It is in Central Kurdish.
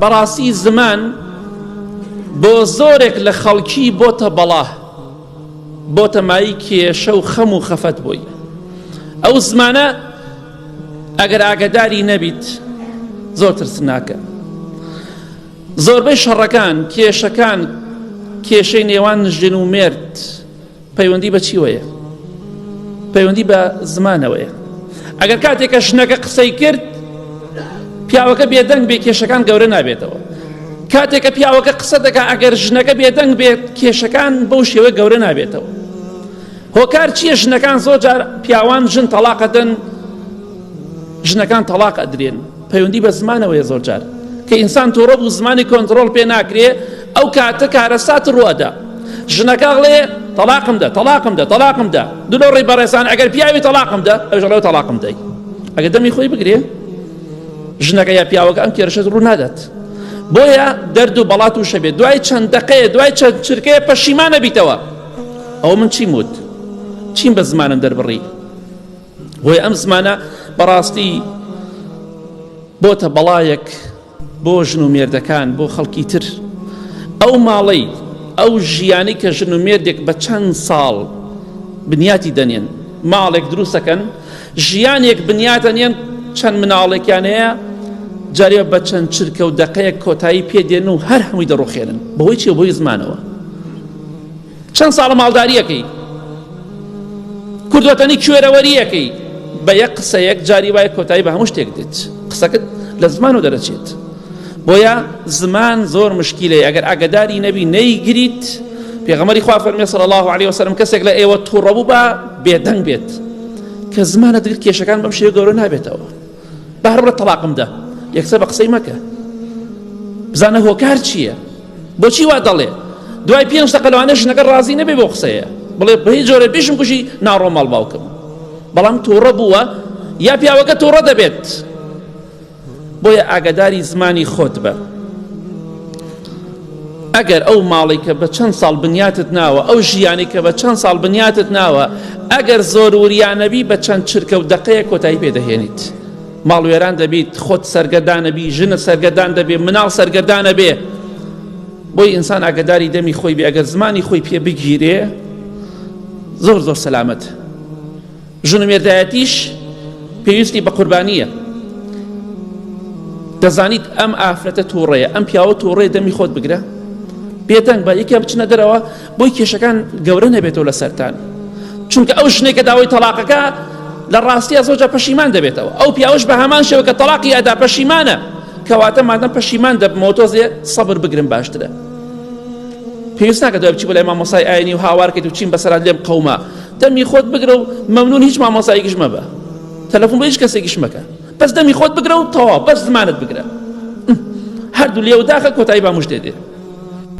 بەڕاستی زمان بۆ زۆرێک لە خەڵکی بۆتە بەڵا بۆتە مای کێشە و خەم و خەفەت بۆی ئەو زمانە ئەگەر ئاگداری نەبیت زۆر ترسناکە زۆربەی شەڕەکان کێشەکان کێشەی نێوان ژن و مێرد پەیوەندی بە چیوەیە؟ پەیوەندی بە زمانەوەیە. ئەگەر کاتێک کە ژنەکە قسەی کرد پیاوەکە بێدەنگ بێ کێشەکان گەورە نابێتەوە. کاتێک کە پیاوەکە قسە دەکا ئەگەر ژنەکە بێدەنگ بێت کێشەکان بەو شێوە گەورە نابێتەوە. هۆکار چییە ژنەکان زۆر جار پیاوان ژن تەلاقەدەن ژنەکان تەلاق ئەدرێن پەیوەندی بە زمانەوەیە زۆر جار کە ئینسان توڕە بوو زمانی کۆنتڕۆڵ پێ ناکرێ ئەو کاتە کارەسات ڕوئەدا ژنەکە ئەڵێ تەلاقم دە تەلاقم دە تەلاقم دە دوو لەو ڕێی بەڕێزان ئەگەر پیاوی تەلاقم دە ئەوش ئەڵێ تەلاقم دەی ئەگەر دەمی خۆی بگرێ ژنەکە یا پیاوەکە ئەم کێرشە ڕوو نادات بۆیە دەرد و بەڵات و شەبێت دوای چەند دقەیە دوای چەند چرکەیە پەشیمانە بیتەوە ئەو من چیم وت چیم بە زمانم دەربڕی بۆیە ئەم زمانە بەڕاستی بۆتە بەڵایەک بۆ ژن و مێردەکان بۆ خەڵکی تر ئەو ماڵەی ئەو ژیانی کە ژن و مێردێک بە چەند ساڵ بنیاتی دەنێن ماڵێک دروستەکەن ژیانێک بنیاتەنێن چەند مناڵێکیان هەیە جارێ بە چەند چرکە و دەقەیەک کۆتایی پێدێن و هەر هەمووی دەڕوخێنن بەهۆی چیە بۆی زمانەوە چەند ساڵە ماڵداریەکەی کوردوەتەنی کوێرەوەریەکەی بە یەک قسەیەک جاری وایە کۆتایی بە هەموو شتێک دێت قسەکەت لە زمان و دەرەچێت بۆیە زمان زۆر مشکیلەیە ئەگەر ئاگداری نەبی نەیگریت پێغەمبەری خوا فەرمی صلی الله علیه وسلم کەسێک لە ئێوە تووڕە بوو بە بێدەنگ بێت کە زمانە دگر کێشەکان بەم شێوە گەورە نابێتەوە بە هەر بڵێ تەڵاقم دە یەکسەر بە قسەی مەکە بزانە هۆکار چییە بۆچی وا دەڵێ دوای پێنج دەقە لەوانەیە ژنەکە ڕازی نەبێ بۆ قسەیە بڵێ بە هیچ جۆرە بیشم کوژی ناڕۆ ماڵ باوکم بەڵام تووڕە بووە یا پیاوەکە تووڕە دەبێت بۆیە ئاگاداری زمانی خۆت بە ئەگەر ئەو ماڵی کە بە چەند ساڵ بنیاتت ناوە ئەو ژیانی کە بە چەند ساڵ بنیاتت ناوە ئەگەر زۆر وریانەبی بە چەند چرکە و دەقەیە کۆتایی پێدەهێنیت ماڵ وێران دەبیت خۆت سەرگەردانەبی ژنت سەرگەردان دەبێ مناڵ سەرگەردانەبێ بۆی ئینسان ئاگداری دەمی خۆی بێ ئەگەر زمانی خۆی پێ بگیرێ زۆر زۆر سەلامەت ژن و مێردایەتیش پێویستی بە قوربانیە دەزانیت ئەم ئافرەتە تووڕەیە ئەم پیاوە تووڕێ دەمی خۆت بگرە بێدەنگ بە یەکیان بچنە دەرەوە بۆی کێشەکان گەورە نەبێتەوە لەسەرتان چونکە ئەو ژنێک کە داوای تەلاقەکە لە ڕاستیە زۆر جار پەشیمان دەبێتەوە ئەو پیاوەش بە هەمان شێوە کە تەلاقی ئەدا پەشیمانە کەواتە مادەم پەشیمان دەبمەوە تۆزێ سەبر بگرم باشترە پێویست ناکە دوای بچی بۆ لای مامۆستای ئاینی و هاوارکەیت و چیم بەسەرات لێم قەوما دەمی خۆت بگرە و مەمنون هیچ مامۆستایەکیش مەبە تەلەفۆن بۆ هیچ کەسێکیش مەکە بەس دەمی خۆت بگرە و تەواو بەس زمانت بگرە هەردوو لێو داخە کۆتایی با مشتێ دێ.